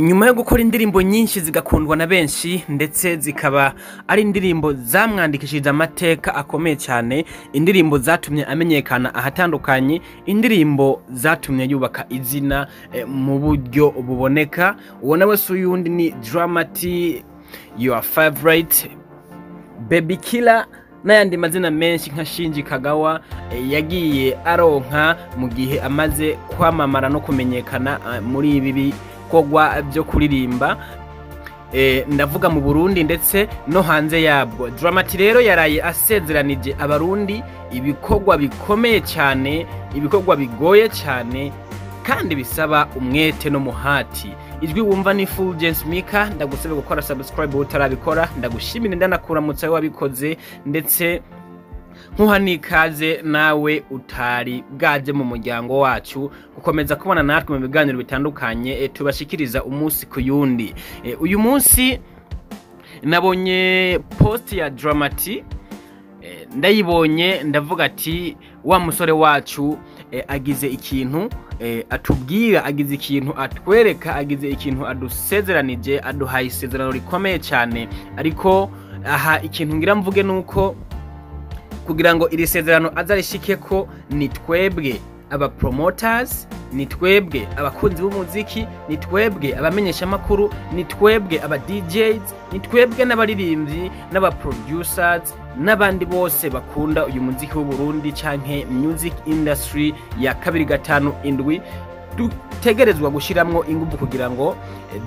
Nyuma yo gukora indirimbo nyinshi zigakundwa na benshi, ndetse zikaba ari indirimbo zamwandikishije amateka akomeye cyane, indirimbo zatumye amenyekana ahatandukanye, indirimbo zatumye yubaka izina mu buryo buboneka, uwo nawe si uyundi, ni Drama-T, your favorite Baby Killer, n'ayandi mazina menshi nka Shinji Kagawa yagiye aronka mu gihe amaze kwamamara no kumenyekana muri ibi bikorwa byo kuririmba, ndavuga mu Burundi ndetse no hanze yabwo. Drama-T rero yaraye asezeranije Abarundi ibikorwa bikomeye cyane, ibikorwa bigoye cyane kandi bisaba umwete n'umuhati. Ijwi wumva ni Fulgence Mika. Ndagusabe gukora subscribe utarabikora, ndagushimira, ndanakuramutsa wabikoze, ndetse nkuha n'ikaze nawe utari bwaje mu muryango wacu gukomeza kubona natwe mu biganiro bitandukanye tubashikiriza umunsi ku yundi. Uyu munsi nabonye post ya Drama-T, ndayibonye ndavuga ati wa musore wacu agize ikintu atubwira, agize ikintu atwereka, agize ikintu adusezeranije, aduhaye isezerano rikomeye cyane. Ariko aha ikintu ngira mvuge nuko kugira ngo iri sezerano azarishike ko ni twebwe aba promoters, ni twebwe abakunzi b'umuziki, ni twebwe abamenyeshamakuru, ni twebwe aba DJs, ni twebwe n'abaririmbyi n'aba producers n'abandi bose bakunda uyu muziki w'u Burundi canke music industry ya 257, dutegerezwa gushiramwo ingufu kugira ngo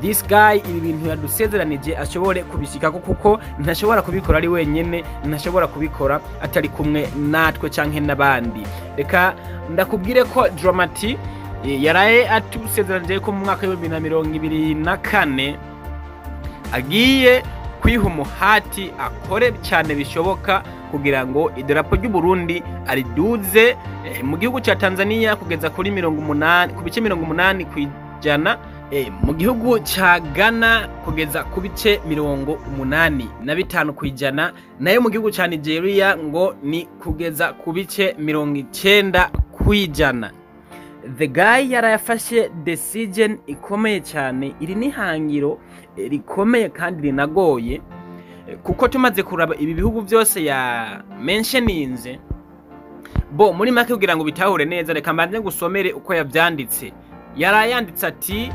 this guy ibi bintu yadusezeranije ashobore kubishikako, kuko ntashobora kubikora ari wenyene, ntashobora kubikora atari kumwe natwe canke n'abandi. Reka ndakubwire ko Drama-T yaraye atusezeranije ko mu mwaka wa 2024 agiye kwiha umuhati, akore cyane bishoboka kugira ngo idarapo ry'u Burundi ariduze mu gihugu cya Tanzania kugeza kuri 80 ku bice 80%, mu gihugu cya Ghana kugeza ku bice 85%, nayo mu gihugu cya Nigeria ngo ni kugeza ku bice 90%. The guy yarayafashe decision ikomeye cyane. Iri ni hangiro rikomeye kandi rinagoye, kuko tumaze kuraba ibi bihugu byose ya mentioninze bo muri make. Kugira ngo bitahure neza, reka mbanze ngusomere uko yavyanditse. Yarayanditse ati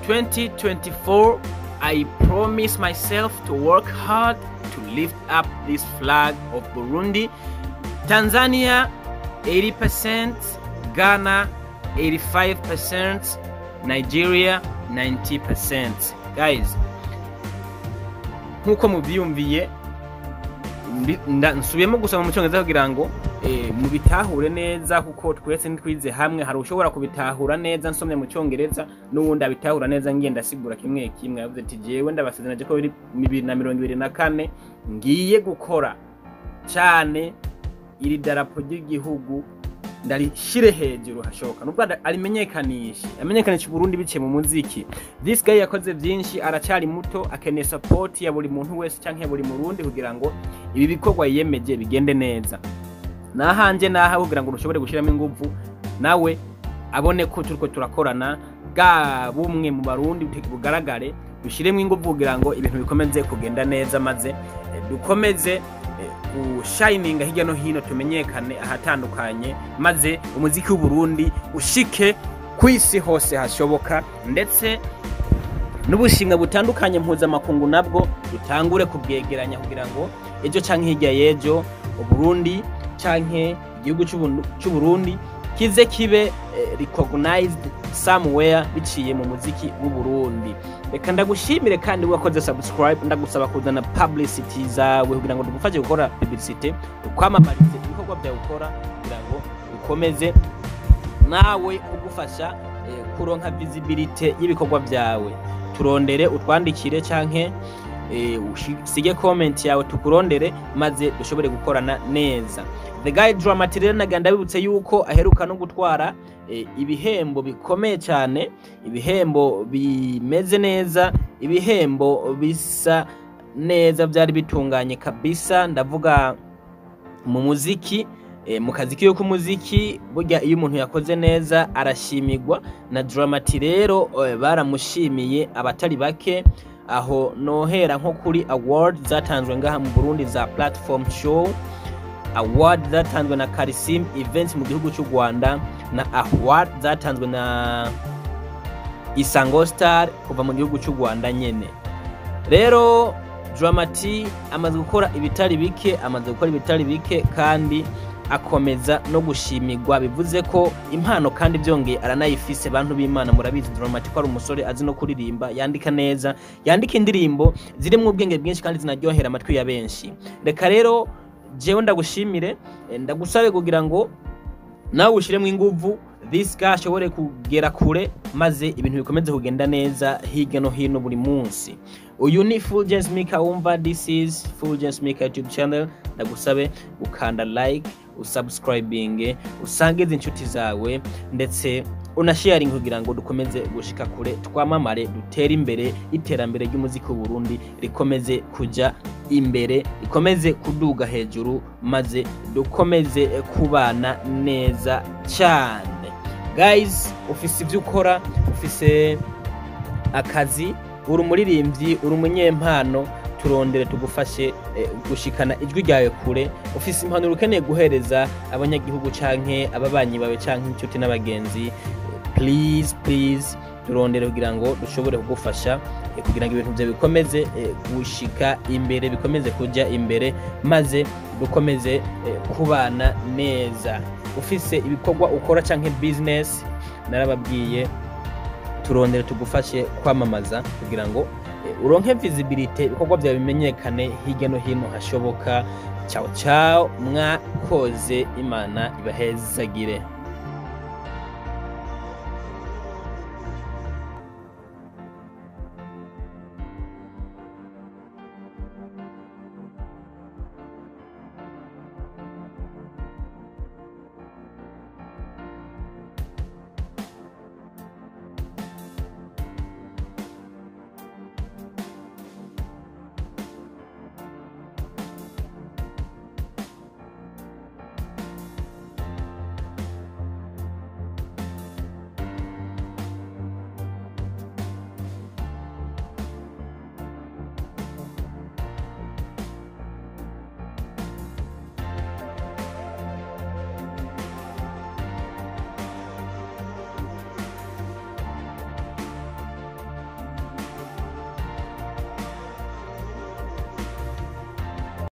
"2024 I promise myself to work hard to lift up this flag of Burundi. Tanzania 80%, Ghana 85%, Nigeria 90%." Guys, nkuko mubyiyumviye, nsubiyemo gusoma mu Cyongereza kugira ngo mubitahure neza, kuko twese ntitwize hamwe. Hari ushobora kubitahura neza nsomye mu Cyongereza, n'uwundi abitahura neza ngenda asigura kimwe kimwe. Yavuze ati jewe ndabasezeranaje ko biri 2024 ngiye gukora cyane, iri darapo ry'igihugu ndarishire hejuru hashoboka, nubwo arimenyekanishe, amenyekanisha Burundi biciye mu muziki. This guy yakoze byinshi, aracyari muto, akeneye support ya buri muntu wese canke ya buri Murundi kugira ngo ibi bikorwa yiyemeje bigende neza. Nahanje naha kugira ngo rushobore gushyiramo ingufu, nawe abone ko turiko turakorana, bwa bumwe mu Barundi bugaragare, dushyiremo ingufu kugira ngo ibintu bikomeze kugenda neza, maze dukomeze gushininga hirya no hino, tumenyekane ahatandukanye, maze umuziki w'u Burundi ushike ku isi hose hashoboka, ndetse n'ubushimwe butandukanye mpuzamakungu nabwo dutangure kubwegeranya kugira ngo ejo canke hirya y'ejo Uburundi canke igihugu c'u Burundi kize kibe recognized somewhere biciye mu muziki w'u Burundi. Reka ndagushimire kandi wakoze subscribe. Ndagusaba kuzana publicity zawe kugira ngo tugufashe gukora publicity, ukwamamarize ibikorwa byawe ukora, kugira ngo ukomeze nawe kugufasha kuronka visibility y'ibikorwa byawe. Turondere, utwandikire canke usige comment yawe, tukurondere maze dushobore gukorana neza. The guy Drama-T rero naga ndabibutse yuko aheruka no gutwara ibihembo bikomeye cyane, ibihembo bimeze neza, ibihembo bisa neza, byari bitunganye kabisa, ndavuga mu muziki. Mu kazi kiwe k'umuziki, burya iyo umuntu yakoze neza arashimirwa. Na Drama-T rero baramushimiye abatari bake. Aho nohera nko kuri award zatanzwe ngaha mu Burundi za Platform Show Award zatanzwe na Karisim Events mu gihugu cy'u Rwanda, na award zatanzwe na Isango Star kuva mu gihugu cy'u Rwanda nyene. Rero Drama-T amaze gukora ibitari bike, amaze gukora ibitari bike kandi akomeza no gushimirwa, bivuze ko impano kandi byongeye aranayifise. Bantu b'Imana, murabizi Drama-T ko ari umusore azi no kuririmba, yandika neza, yandika indirimbo zirimo ubwenge bwinshi kandi zinaryohera amatwi ya benshi. Reka rero jewe ndagushimire, ndagusabe kugira ngo nawe ushiremo inguvu, this guy ashobore kugera kure, maze ibintu bikomeze kugenda neza hirya no hino buri munsi. Uyu ni Fulgence Mika wumva, this is Fulgence Mika YouTube channel. Ndagusabe gukanda like, usubscribing, usangize inshuti zawe, ndetse unasharing kugira ngo dukomeze gushika kure, twamamare, dutere imbere, iterambere ry'umuziki w'u Burundi rikomeze kuja imbere, rikomeze kuduga hejuru, maze dukomeze kubana neza cyane. Guys, ufise ibyo ukora, ufise akazi, uri umuririmbyi, uri umunyempano, turondere tugufashe gushikana ijwi ryawe kure. Ufise impanuro ukeneye guhereza abanyagihugu canke ababanyi bawe canke inshuti n'abagenzi, please, please turondere kugira ngo dushobore kugufasha kugira ngo ibintu byawe bikomeze gushika imbere, bikomeze kuja imbere, maze dukomeze kubana neza. Ufise ibikorwa ukora canke business, narababwiye, turondere tugufashe kwamamaza kugira ngo uronke visibility, ibikorwa byawe bimenyekane hirya no hino hashoboka. Ciao ciao, mwakoze, Imana ibahezagire.